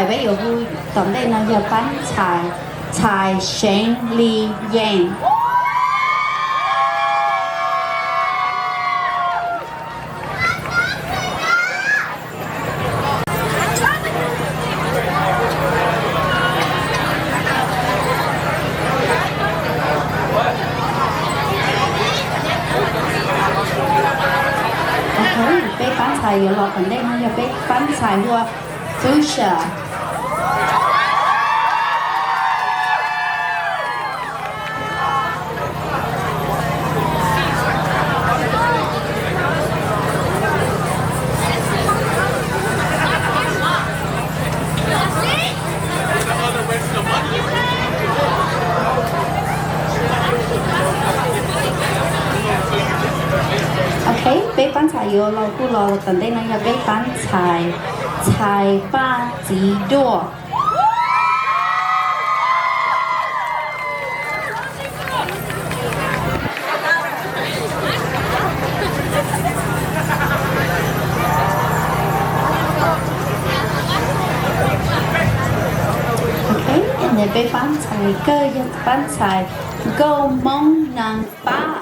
Peb yuav hu tom ntej no yog pab ntxhais, ntxhais Seev Li Yeej. Peb pab ntxhais yuav los tom ntej no yog peb pab ntxhais hu ua Fuchsia. Ok, peb pab ntxhais yuav los kuj los tom ntej no yog peb pab ntxhais, ntxhais Paj Txiv Duaj. Ok, peb pab ntxhais kawg yog pab ntxhais Nkauj Hmoob Neeg Pab.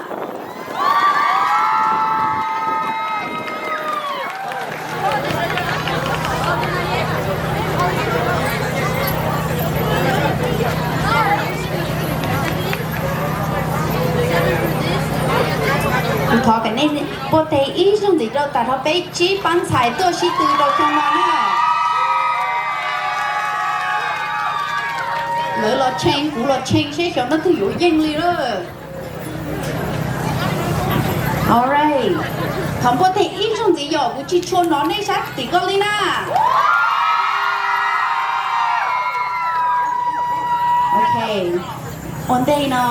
Kuv thov kom nej puag teg ib zaug ntxiv rau tas rau peb tsib pab ntxhais tuaj sib tw rau xyoo no na. Lawv los tshee, kuv los tshee seb xyov leej twg yuav yeej li lawm. Alright, thov puag teg ib zaug ntxiv yom, kuv tsis tshua hnov nej sab tim ko li na. Ok, ua ntej no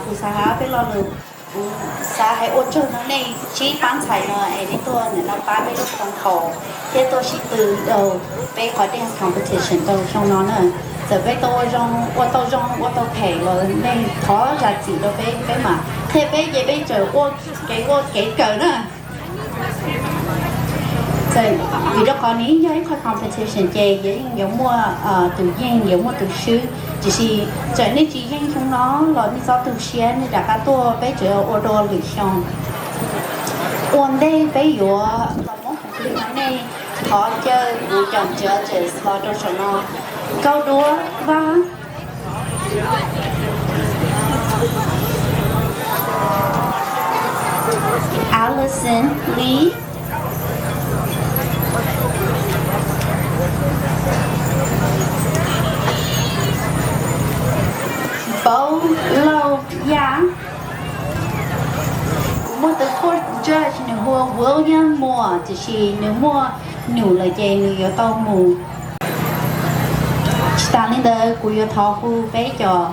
kuv xav hais peb lo lus, kuv xav hais ua tsaug rau nej tsib pab ntxhais no es nej tuaj nim no pab peb lub koom haum thiab tuaj sib tw rau peb qhov dance competition rau xyoo no na. Txawm peb tau ua zoo, ua tau zoo, ua tau phem los nej thov zam txim rau peb, peb mam, thiab peb ces peb tseem ua kev ua kev kawm na. Vim rau qhov nws yeej yog ib qho competition ces yeej yuav muaj tus yeej yuav muaj tus swb, tiam sis txawm nej tsis yeej xyoo no los nej txhob tu siab, nej rov qab tuaj peb tseem ua dua lwm xyoo. Ua ntej peb yuav los muab hauv plig no nej thov caw kuv cov judges los rau saum no. Nkauj Duab Vaj, Allison Lee, Npaum Lauj Yaj. Kuv muaj tus fourth judge nws hu ua William Muas, tiam sis nws muaj num lawm ces nws yuav tau mus. Tsis tas li ntawd kuv yuav thov hu peb cov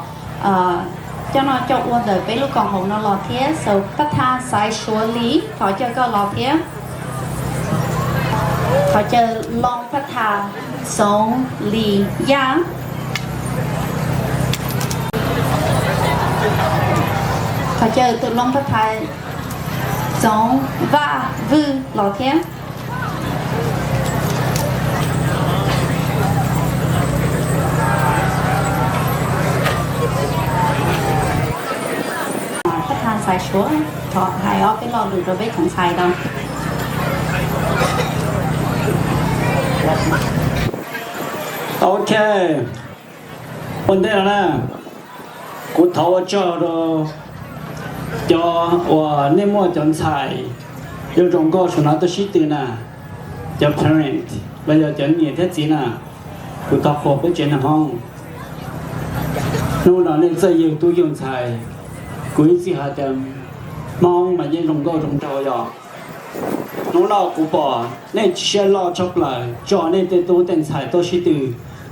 coj noj coj ua ntawm peb lub koom haum no los thiab. Xaus Paj Thas Xaiv Suav Lis, thov caw koj los thiab. Thov caw Loo Paj Thas Txoov Lis Yaj. Thov caw tus Loo Paj Thas Txoov Vaj Vwj los thiab. Paj Thas Xaiv Suav, thov hais ob peb lo lus rau peb cov ntxhais tau. Ok, ua ntej no na, kuv thov ua tsaug rau cov uas nej muaj cov ntxhais zoo zoo nkauj saum no tuaj sib tw na, cov parent los yog cov niam thiab txiv na, kuv thov qhuas peb tsev neeg Hmoob. Hnub no nej txawj yug tub yug ntxhais, kuv ib txwm hais tias Hmoob mas yeej zoo nkauj zoo nraug yog. Hnub no kuv pom nej siab loj tshaj plaws tso nej tej tub tej ntxhais tuaj sib tw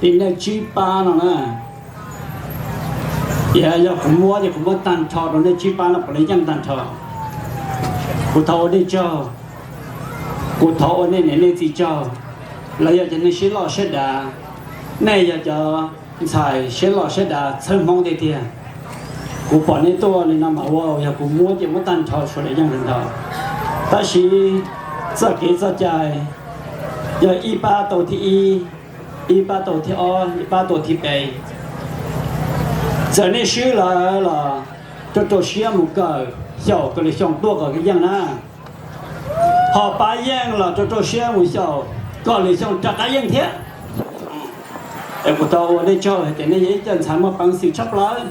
li nej tsib pab no na. Yog kuv muab ces kuv muab tag nrho rau nej tsib pab no puav leej yeej tag nrho. Kuv thov ua nej tsaug, kuv thov ua nej niam nej txiv tsaug, los yog cov neeg siab loj siab dav, nej yog cov ntxhais siab loj siab dav txhawb Hmoob tiag tiag. Kuv pom nej tuaj li no mas ua yog kuv muab ces muab tag nrho sawv daws yeej tag nrho. Tab sis txoj kev txoj cai yog ib pab tau thib ib, Ib pab tau thib ob, ib pab tau thib peb. Txawm nej swb lawm los rau rau siab mus kawm xyaum kom lwm xyoo tuaj kom yeej na. Ho pab yeej los rau rau siab mus xyaum kom lwm xyoo rov qab yeej thiab. Es kuv tau ua nej tsaug hais tias nej yog ib co ntxhais muaj peev xwm tshaj plaws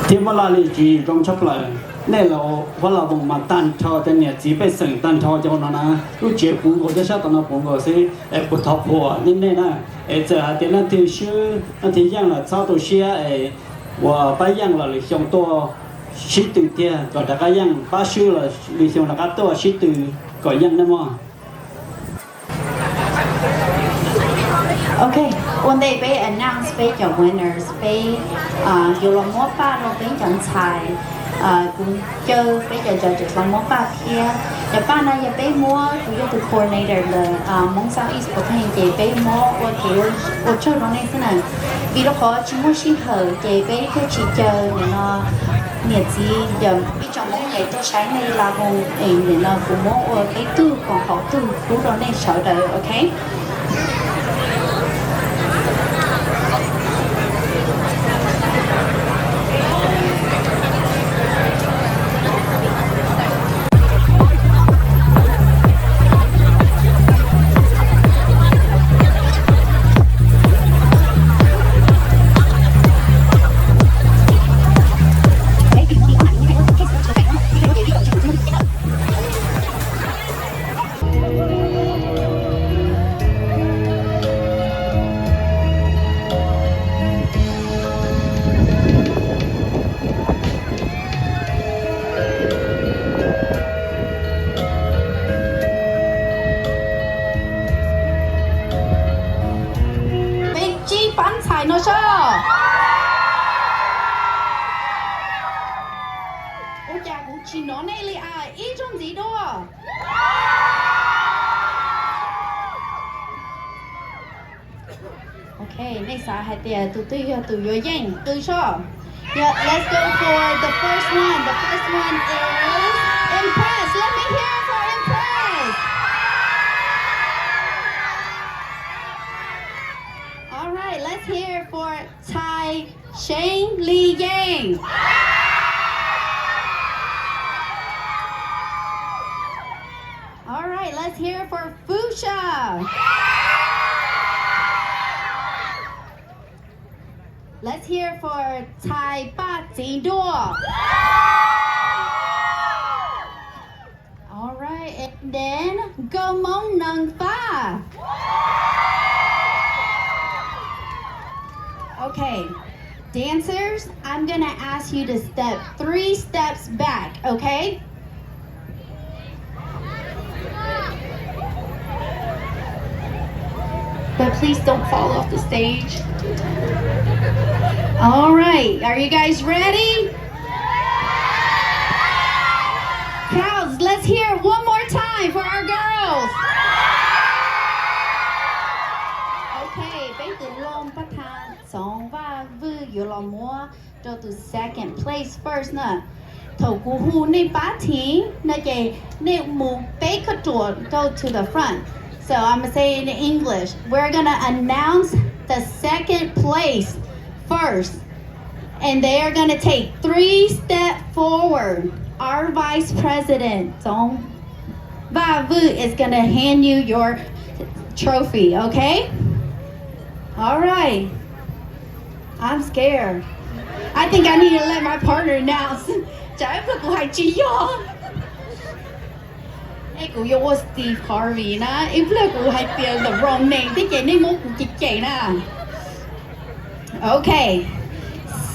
thiab muaj laj lim tsis zoo tshaj plaws. Nej los Huab Las Voos mas tag nrho cov niam txiv pej xeem tag nrho cov no na, lub tsev puv nkaus thiab sab tom no puv nkaus xwb es kuv thov qhuas nej nej na. Es txawm hais tias leej twg swb leej twg yeej los txhob tu siab es ua pab yeej los lwm xyoo tuaj sib tw tiag kom rov qab yeej, pab swb los lwm xyoo rov qab tuaj sib tw kom yeej nej mog. Ok, ua ntej peb announce peb cov winners, peb yuav los muab paj rau peb cov ntxhais. Kuv caw peb cov judges los muab paj thiab. Cov paj no yog peb muab, kuv yog tus coordinator ntawm Hmoob Southeast Spokane ces peb muab ua kev ua tsaug rau nej xwb na. Vim rau qhov tsis muaj sij hawm ces peb thiaj tsis caw nim no niam txiv ib tsoom Hmoob es tuaj saib nej Las Voos es nim no kuv muab ua peb tug koom haum tug pub rau nej sawv daws, ok. Peb tsib pab ntxhais no soj. Ua cas kuv tsis hnov nej li a, ib zaug ntxiv dua. Ok, nej xav hais tias tus twg yog tus yuav yeej qw soj. Yeah, let's go for the first one. The first one is Impress. Let me hear it for Impress. All right, let's hear it for Txhais Seev Li Yeej. All right, let's hear it for Fuchsia. Let's hear it for Txhais Paj Txiv Nruaj. All right, and then Nkauj Hmoob Nees Fab. Okay, dancers, I'm gonna ask you to step three steps back, okay? But please don't fall off the stage. All right, are you guys ready? Crowds, let's hear one more time for our girls. Okay, peb tus loo pab tha Txoov Vaj Vwj yuav los muab rau tus second place first na. Thaum kuv hu nej pab theem no ces nej mus peb koj ruam, go to the front. So I'm gonna say it in English. We're gonna announce the second place first. And they are gonna take three steps forward. Our vice president, Txoov Vaj Vwj, is gonna hand you your trophy, okay? All right. I'm scared. I think I need to let my partner announce. Tsam ib pliag kuv hais tsis yog. Es kuv yuav ua Steve Harvey na, ib pliag kuv hais tias the wrong name thiab ces nej muab kuv cem cem na. Okay.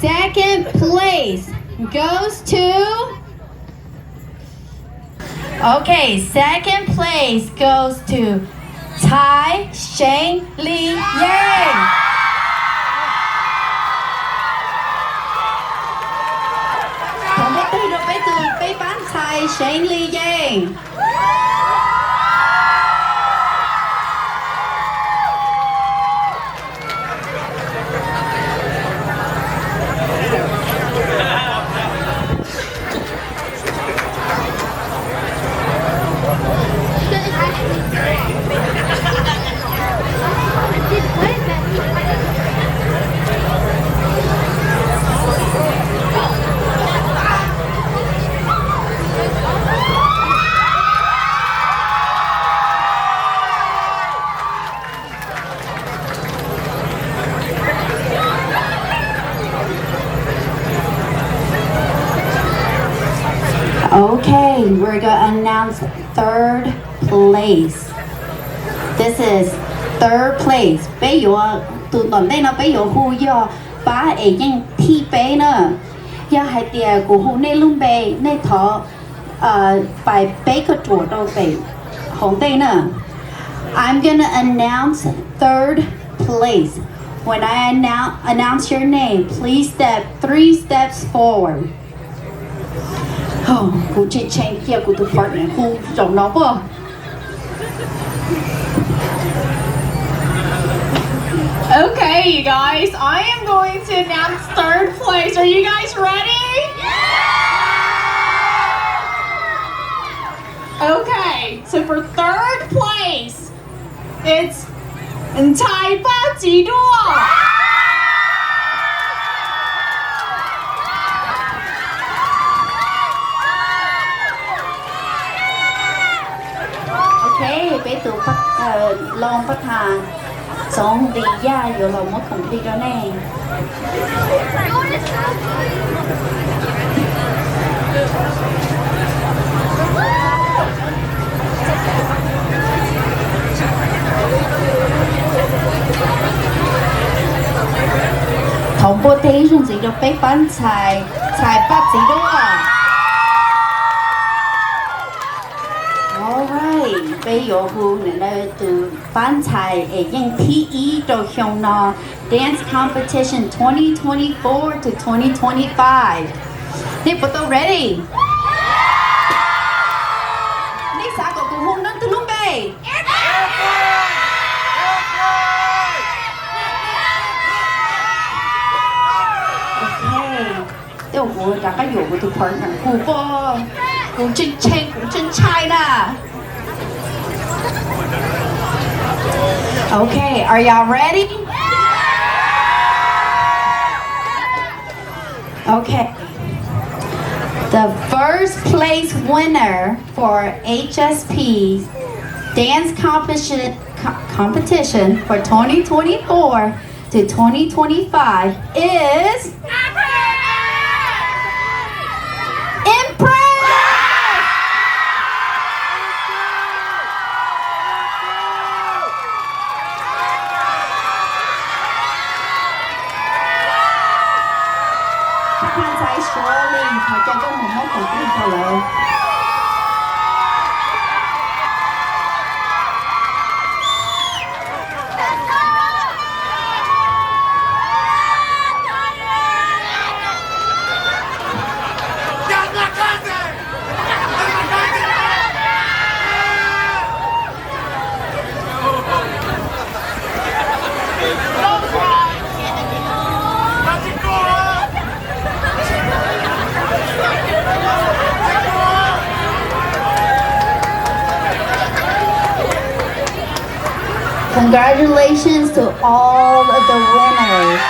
Second place goes to Okay, second place goes to Txhais Seev Li Yeej. Thov npau taws rau peb tus, peb pab Txhais Seev Li Yeej. place. This is third place. Peb yuav, tus tom ntej no peb yuav hu yog pab es yeej thib peb na. Yog hais tias kuv hu nej lub npe, nej thov pais peb kauj ruam rau pem hauv ntej na. I'm gonna announce third place. When I announce, announce your name, please step three steps forward. Kuv tseem tshee cia kuv tus partner hu zaum no pob. Okay, you guys, I am going to announce third place. Are you guys ready? Okay, so for third place, it's Ntxhais Paj Txiv Duaj. Ok, peb tus Looj Paj Thas Txoov Lis Yaj yuav los muab complete rau nej. Thov npuaj teg ib zaug ntxiv rau peb pab ntxhais, ntxhais Paj Txiv Duaj. Alright, peb yuav hu ntawm no tus pab ntxhais es yeej thib ib rau xyoo no, Dance Competition twenty twenty-four to twenty twenty-five. Nej puas tau ready? Nej xav kom kuv hu leej twg lub npe? Ok, tej zaum kuv rov qab yuam kuv tus partner hu pob, kuv tseem tshee, kuv tseem ntshai na. Okay, are y'all ready? Okay. The first place winner for H S P's dance competition, co- competition for twenty twenty-four to twenty twenty-five is Impress. Ntxhais Suav Lis, thov caw koj mus muab koom tij rau lawv. Congratulations to all of the winners.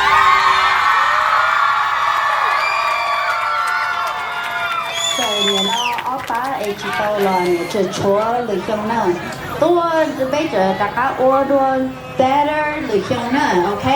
Txawm niam no ob pab es tsis tau los niam tseem tshuav lwm xyoo na. Tuaj peb tseem rov qab ua dua better lwm xyoo na, ok?